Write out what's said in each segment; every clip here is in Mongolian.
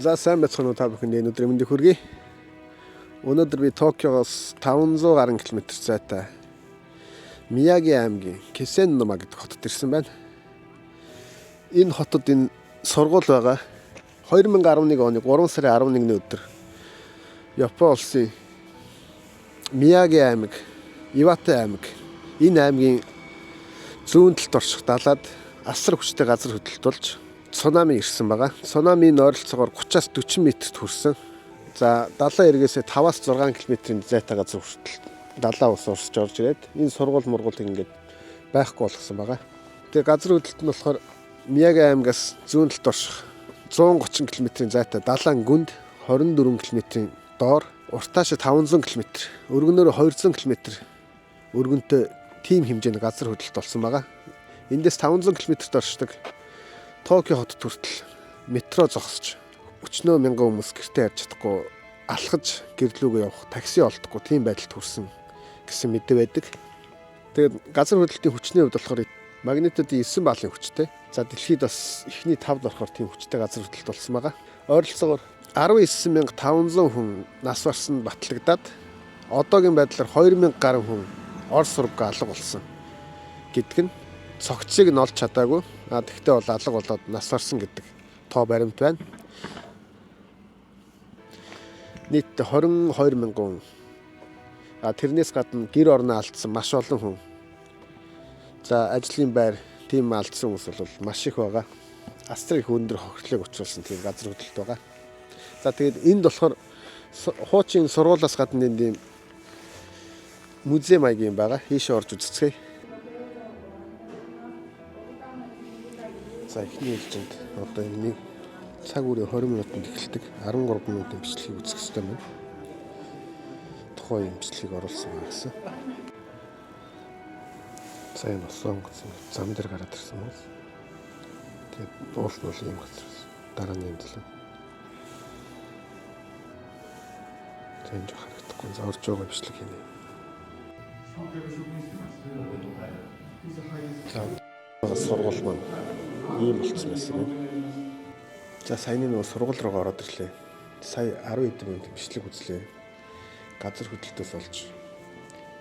За, сайн байцгаана уу, та бүхэнд энэ өдрийн мэндийг хүргэе. Өнөөдөр би Токиогоос 500 гаруй километр зайтай Мияги аймгийн Кесеннума гэдэг хотод ирсэн байна. Энэ хотод энэ сургууль байгаа. 2011 оны 3 сарын 11-ний өдөр Япон улсын Мияги аймаг, Ивате аймаг, энэ аймгийн зүүн талд орших далайд асар хүчтэй газар хөдлөлт болж цунами ирсэн байгаа. Цунамийн ойролцоогоор 30-аас 40 метрт хүрсэн. За, далайн эргээсээ 5-аас 6 км-ийн зайтай газар хүртэл далайн ус урсж орж ирээд энэ сургууль мургуулыг ингээд байхгүй болгосон байгаа. Тэгээ газар хөдлөлт нь болохоор Мияги аймгаас зүүн талд орших 130 км-ийн зайтай далайн гүнд 24 км-ийн доор, уртаашаа 500 км, өргөнөөр 200 км өргөнтэй тийм хэмжээний газар хөдлөлт болсон байгаа. Эндээс 500 км-т оршдог Токио хотод хүртэл метро зогсож, өчнөө мянган хүмүүс гэртээ ярьж чадахгүй, алхаж гэр лүүгээ явах такси олдохгүй тийм байдалд хүрсэн гэсэн мэдээ байдаг. Тэгээд газар хөдлөлтийн хүчний хувьд болохоор магнитудын 9 баллын хүчтэй. За, дэлхийд бас эхний 5-д орохоор тийм хүчтэй газар хөдлөлт болсон байгаа. Ойролцоогоор 19,500 хүн нас барсан батлагдаад, одоогийн байдлаар 2000 гаруй хүн ор сургуу алга болсон гэдэг нь, цогцыг нь олж чадаагүй. А тэгтээ бол алга болоод нас барсан гэдэг тоо баримт байна. Нийтдээ 22 мянган хүн. А тэрнээс гадна гэр орноо алдсан маш олон хүн. За, ажлын байр тийм алдсан хүмүүс бол маш их байгаа. Асар их өндөр хохирлыг учруулсан тийм газар хөдлөлт байгаа. За, тэгээд энд болохоор хуучин сургуулиас гадна энд ийм музей маягийн байгаа. Ийшээ орж үзцгээе. За, эхний ээлжинд одоо энэ нэг цаг үеийн 20 минутанд эхэлдэг, 13 минутын бичлэгийг үзэх хэрэгтэй байна. Тухайн юм бичлэгийг оруулсан байна гэсэн. За, энэ усан онгоц зам дээр гараад ирсэн байна. Тэгээд уул нь бол ийм газар. Дараа нь юм төлөв. За, энэ жоо харагдахгүй. За, орж байгаа бичлэг хийнэ. За, сургууль маань ийм болцсон байсан юм. За, саяны нөгөө сургууль руугаа ороод ирлээ. Сая 10 хэдэн минут бичлэг үзлээ. Газар хөдлөлтөөс болж,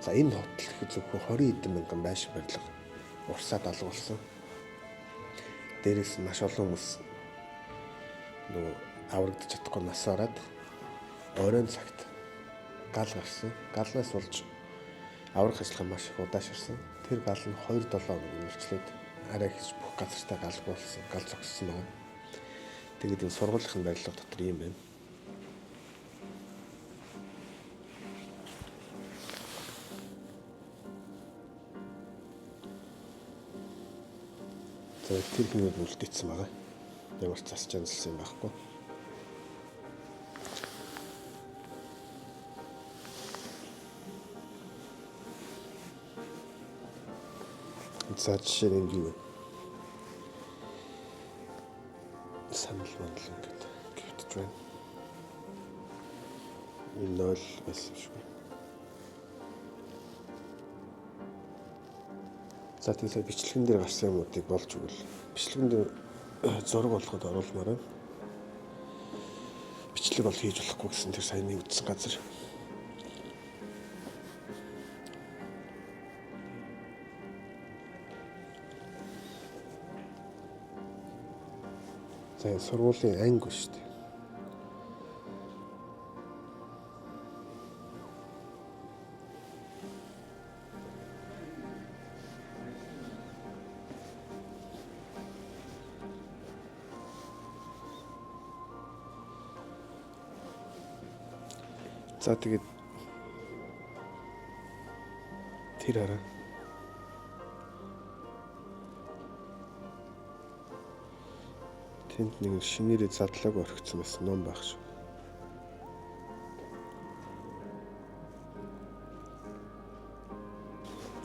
за, энэ хотод гэхэд зөвхөн 20 хэдэн мянган байшин барилга урсаад алга болсон. Дээрээс нь маш олон хүмүүс нөгөө аврагдаж чадахгүй нас ороод, оройн цагт гал гарсан. Галнаас болж аврах ажиллагаа маш их удаашарсан. Тэр гал нь 2 7 хоног үргэлжлээд арай их бүх газартаа галгүй болсон, гал зогссон байгаа. Тэгээд энэ сургуулийн барилга дотор ийм байна. За, тэр хэмээд үлдээсэн байгаа. Ямар ч цас чанзалсан юм байхгүй. За, жишээ нь энд юу вэ? Санал мандал ингээд гівтэж байна. Энэ 0 байсан юм шиг байна. За, тэгэхээр бичлэгэн дээр гарсан юмнуудыг болж өгвөл бичлэгэн дээр зураг болгоход оруулмаар байна. Бичлэг бол хийж болохгүй гэсэн тэр саяны үзсэн газар. За, энэ сургуулийн анги шүү дээ. За, тэгээд тэр хараа. Тэнд нэг шинээрээ задлааг орхицсан бас ном байх шүү.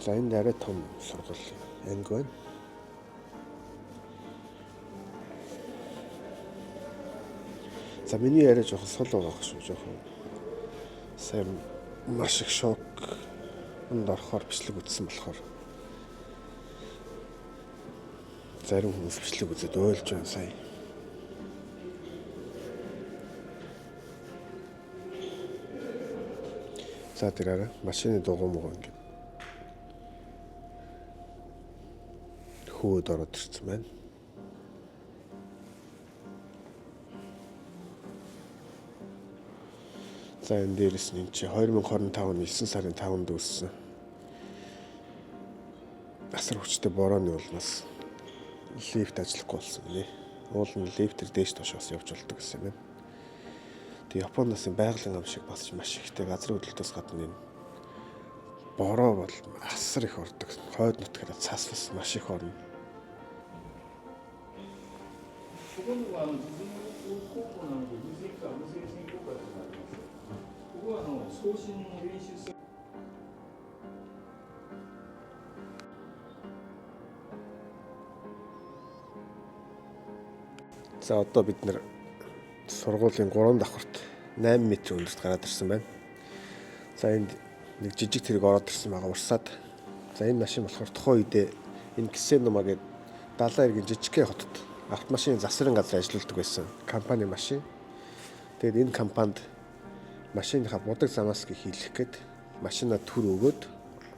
За, энд арай том сургууль анги байна. За, миний яриа жоохон сул байгаа шүү, жоохон. Сайн маш их шоконд орохоор бичлэг үзсэн болохоор зарим хүмүүс бичлэг үзээд уйлж байна сая. За, тэр арай машины дугуй мугуй ингээд хөөд ороод ирсэн байна. За, энэ дээрэс нь энэ чи 2025 оны 9 сарын 5-нд үүссэн асар хүчтэй борооны улмаас лифт ажиллахгүй болсон гинэ. Уул нь лифтэр дээш доошоос явж болдог гэсэн юм байна. Тэгээ Японоос энэ байгалийн ам шиг бас маш ихтэй газрын хөдлөлтөөс гадна энэ бороо бол асар их ордог. Хойд нутгаар цас бас маш их орно. ここのは実業高校なので、無線か無線専攻科というのがあります。ここは送信の練習する。 За, одоо бид нар сургуулийн 3 давхарт 8 м өндөрт гараад ирсэн байна. За, энд нэг жижиг тэрэг ороод ирсэн байгаа урсаад. За, энэ машин болохоор тухайн үедээ энэ Кисэнума гэдэг далайн эргийн жижигхэн хотод автомашин засварын газар ажилладаг байсан компани машин. Тэгээд энэ компанид машиныхаа будаг замаасыг хийлгэх гээд машина төр өгөөд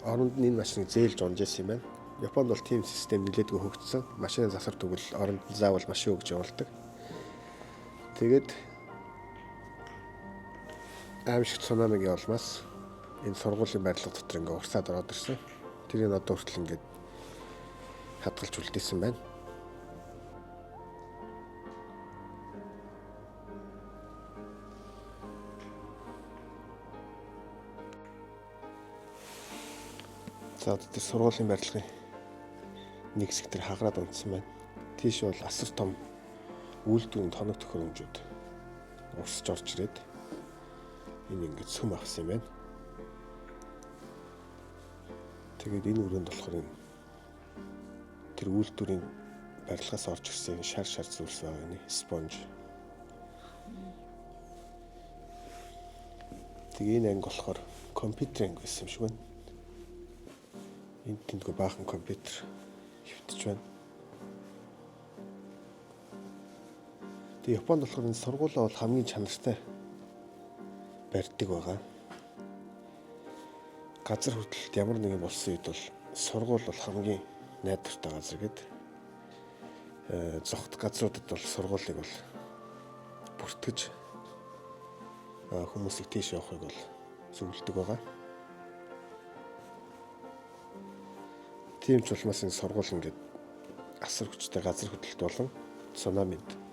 оронд нь энэ машиныг зээлж унж исэн юм байна. Японд бол тийм систем нэлээдгүй хөгжсөн. Машины засвар тэгвэл оронд нь заавал машин өгж явуулдаг. Тэгээд аймшиг цунамигийн улмаас энэ сургуулийн барилга дотор ингээ урсаад ороод ирсэн. Тэрийг одоо хүртэл ингээд хадгалж үлдээсэн байна. За, одоо тэр сургуулийн барилгын нэг хэсэг тэр хагараад унтсан байна. Тийш бол асар том үйлдвэрийн тоног төхөөрөмжүүд урсж орж ирээд энэ ингээд сүм авсан юм байна. Тэгээд энэ өрөөнд болохоор энэ тэр үйлдвэрийн барилгаас орж ирсэн шар шар зүйлс байгаа нэ sponge. Тэгээ энэ анги болохоор компьютер анги байсан юм шиг байна. Энд тэндгүй баахан компьютер хэвтэж байна. Тэгээ Японд болохоор энэ сургуулаа бол хамгийн чанартай барьдаг байгаа. Газар хөдлөлт ямар нэгэн болсон үед бол сургууль бол хамгийн найдвартай газар гээд зогт газруудад бол сургуулийг бол бүртгэж хүмүүсийг тийш явахыг бол зөвлөдөг байгаа. Тийм ч улмаас энэ сургууль ингээд асар хүчтэй газар хөдлөлт болон цунамид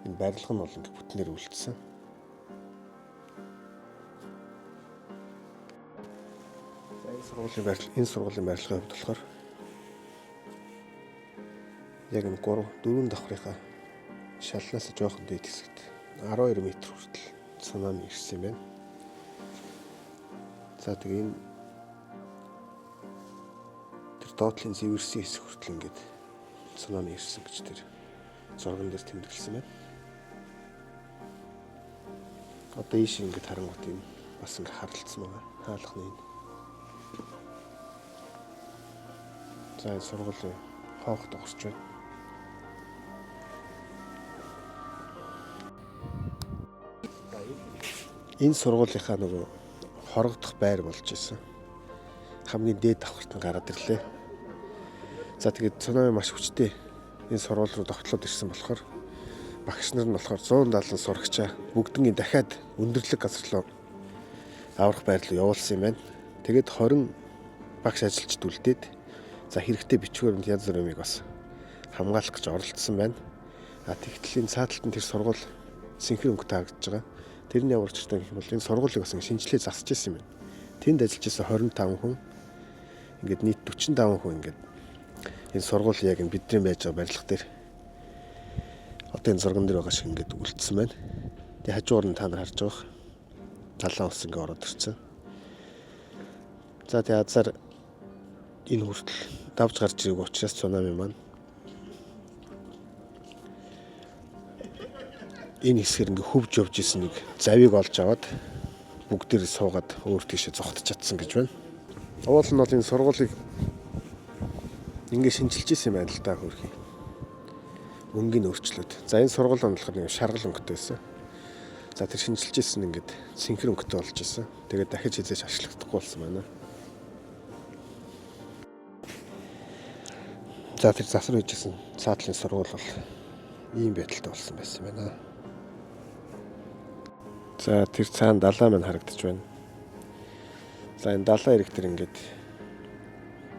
энэ барилга нь бол ингээд бүтнээр үлдсэн. За, энэ сургуулийн барилгын хувьд болохоор яг энэ 3 4 давхрынхаа шалнаас жоохон дээд хэсэгт 12 м хүртэл цунами ирсэн юм байна. За, тэгээ энэ тэр доотлын зэвэрсэн хэсэг хүртэл ингээд цунами ирсэн гэж тэр зурган дээр тэмдэглэсэн байна. Одоо ийш ингээд харангуут энэ бас ингээд харалтсан байгаа. Хаалганы энэ. За, энэ сургуулийн хоох догсож байна. Энэ сургуулийнхаа нөгөө хорогдох байр болж исэн. Хамгийн дээд давхарт нь гараад ирлээ. За, тэгээд цунами маш хүчтэй энэ сургууль руу довтлоод ирсэн болохоор багш нар нь болохоор 170 сурагчаа бүгднийг дахиад өндөрлөг газар руу аврах байр руу явуулсан юм байна. Тэгээд 20 багш ажилчид үлдээд, за, хэрэгтэй бичвэр янз бүрийн юмыг бас хамгаалах гэж оролдсон байна. А тэгтэл энэ цааталт нь тэр сургууль сэнхэр өнгөтэй харагдаж байгаа. Тэр нь ямар учиртай гэх юм бол энэ сургуулийг бас ингэ шинжилгээ засаж ирсэн юм байна. Тэнд ажиллаж исэн 25 хүн, ингээд нийт 45 хүн ингээд энэ сургууль яг энэ бидний байж байгаа барилга дээр одоо энэ зурган дээр байгаа шиг ингээд үлдсэн байна. Тэгээ хажуугаар нь та нар харж байгаа. Далайн ус ингээд ороод ирсэн. За, тэгээ азар энэ хүртэл давж гарч ирэх учраас цунами маань энэ хэсгээр ингээ хөвж явж исэн нэг завийг олж аваад бүгдээр суугаад өөр тийшээ зогтож чадсан гэж байна. Уул нь бол энэ сургуулийг ингээ шинчилж исэн юм байна л да, хөөрхий. Өнгийн өөрчлөөд. За, энэ сургууль нь болохоор нэг шаргал өнгөтэй байсан. За тэр шинжилж исэн ингээд цэнхэр өнгөтэй болж исэн. Тэгээд дахиж хизээж ашиглахдаггүй болсон байна. За тэр засвар хийжсэн цаатлын сургууль бол ийм байдалтай болсон байсан байна. За тэр цаана далай маань харагдаж байна. За энэ далай эрэг тэр ингээд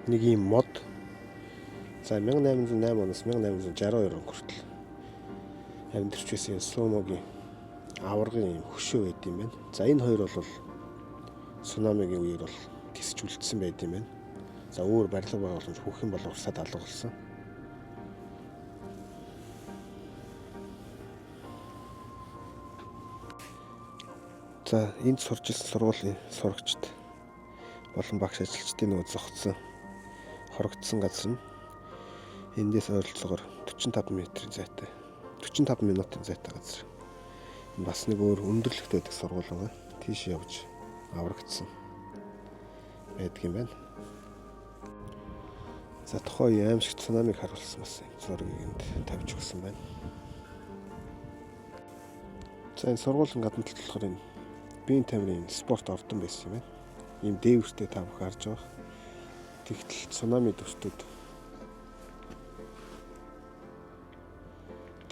нэг ийм мод. За 1808 оноос 1862 он хүртэл амьдарч байсан энэ сумогийн аваргын ийм хөшөө байд юм байна. За энэ хоёр бол цунамигийн үеэр бол тисч үлдсэн байд юм байна. За өөр барилга байгууламж хүүхэн бол урсаад алга болсон. За энд сурч ирсэн сургуулийн сурагчид болон багш ажилчдын нөгөө зогцсон хорогдсон газар нь эндээс ойролцоогоор 45 метрийн зайтай 45 минутын зайтай газар. Энэ бас нэг өөр өндөрлөгтэй байдаг сургууль байгаа. Тийш явж аврагдсан байдаг юм байна. За тухайн үеийн аимшиг цунамиг харуулсан бас энэ зургийг энд тавьж өгсөн байна. За энэ сургуулийн гадна талд болохоор энэ биеийн тамирын спорт ордон байсан юм байна. Ийм дээвэртэй та бүхэн харж байгаа. Тэгтэл цунами дүртүүд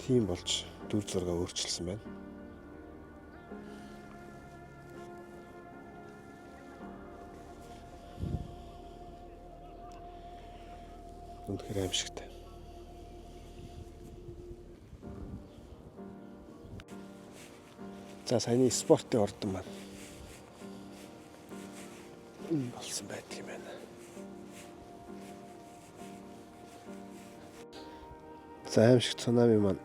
тийм болж дүр зургаа өөрчилсөн байна. Үнэхээр аимшигтай. За саяны спортын ордон маань энэ болсон байдаг юм байна. За аимшиг цунами маань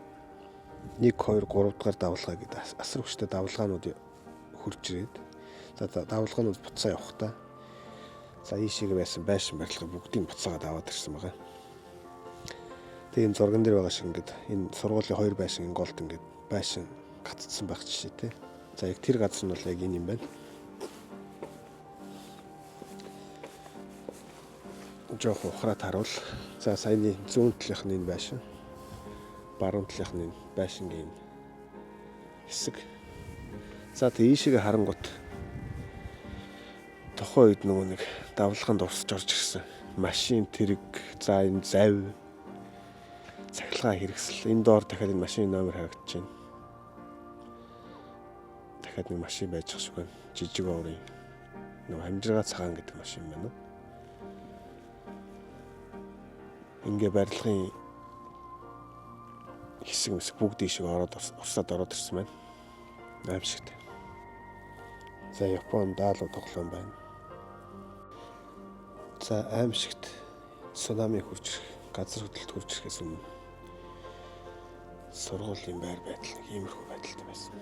1 2 3 дугаар давлгаа гэдэг асар хүчтэй давлгаанууд хурж ирээд за давлгаанууд буцаа явахдаа за ийшээгээ байсан байшин барилга бүгдийг буцаагаад аваад ирсэн байгаа. Тэгээ энэ зурган дээр байгаа шиг ингээд энэ сургуулийн хоёр байшин голд ингээд байшин гаццсан байх жишээтэй. За яг тэр газар нь бол яг энэ юм байна. Жоох ухраад харуул. За саяны зүүн талынх нь энэ байшин, баруун талынх нь энэ байшингийн хэсэг. За тэг ийшээгээ харангуут тухайн үед нөгөө нэг давлгаанд урсж орж ирсэн машин тэрэг, за энэ зав цахилгаан хэрэгсэл. Энэ доор дахиад энэ машины номер харагдаж байна. Дахиад нэг машин байж ах шиг байна. Жижиг оврын нөгөө хамжиргаа цагаан гэдэг машин байна уу? Ингээ барилгын хэсэг мэсэг бүгд ийшээ ороод урсаад ороод ирсэн байна. Аимшигтай. За Япон даалуу тоглоом байна. За аимшигт цунами хурж ирэх, газар хөдлөлт хурж ирэхээс өмнө сургуулийн байр байдал нэг иймэрхүү байдалтай байсан.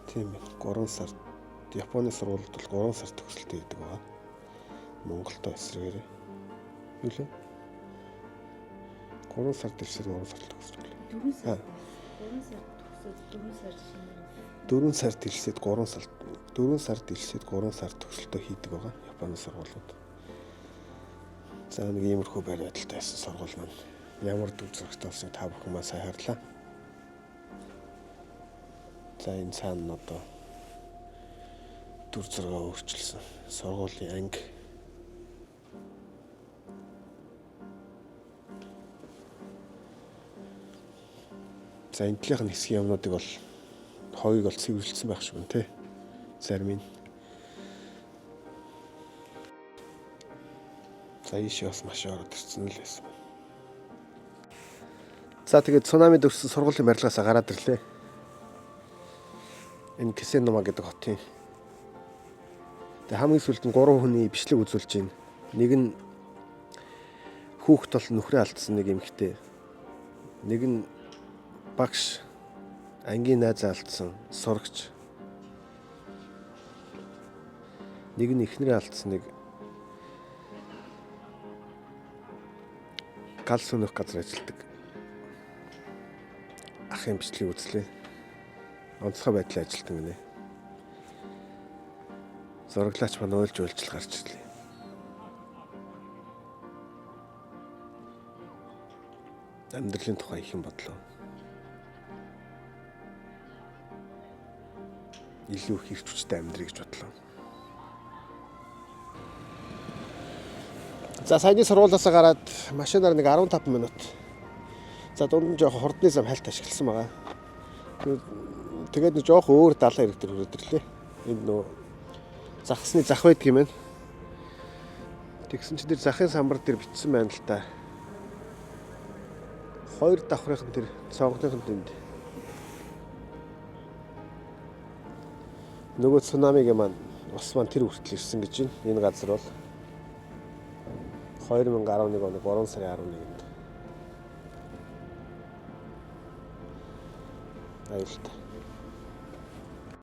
Тийм ээ. 3 сард Японы сургуулиуд бол 3 сар төгсөлтөй гэдэг байгаа. Монголдо эсрэгээрээ. Юу лээ? 3 сард ирсээр 3 сард төгсдөг. 4 сар. 3 сар төгсөөд 4 сар шинэ. 4 сард ирсээд 3 сард 4 сард ирсээд 3 сар төгсөлтөө хийдэг байгаа Японы сургуулиуд. За нэг иймэрхүү байр байдалтай байсан сургууль маань ямар дүр зурагтай болсныг та бүхэн маань сайн харлаа. За энэ цаана нь одоо дүр зургаа өөрчилсөн сургуулийн анги. За энэ талынх нь хэсгийн юмнуудыг бол хоёыг бол цэвэрлсэн байх шиг байна те. Зарим нь. За ийшээ бас маш ороод ирсэн л байсан. За тэгээд цунамид өрсөн сургуулийн барилгаасаа гараад ирлээ. Энэ Кисенума гэдэг хотын. Тэгээд хамгийн сүүлд нь 3 хүний бичлэг үзүүлж байна. Нэг нь хүүхэд бол нөхрөө алдсан нэг эмэгтэй. Нэг нь багш ангийн найзаа алдсан сурагч. Нэг нь эхнэрээ алдсан нэг гал сөнөх газар ажилладаг ахын бичлэгийг үзлээ. Онцгой байдлын ажилтан гинэ. Зураглаач маань уйлж уйлж л гарч ирлээ. Амьдралын тухай их юм бодлоо. Илүү их эрч хүчтэй амьдрий гэж бодлоо. За, саяны сургуулиасаа гараад машинаар нэг 15 минут. За, дунд нь жоох хурдны зам хальт ашигласан байгаа. Тэгээд нэг жоох өөр далайн эрэг дээр хүрээд ирлээ. Энд нөө загасны зах байдаг юм байна. Тэгсэн чинь тэр захын самбар дээр бичсэн байна л да. Хоёр давхрын тэр цонхныхан тэнд нөгөө цунамигийн маань ус маань тэр хүртэл ирсэн гэж байна. Энэ газар бол 2011 оны 3 сарын 11-нд аюултай.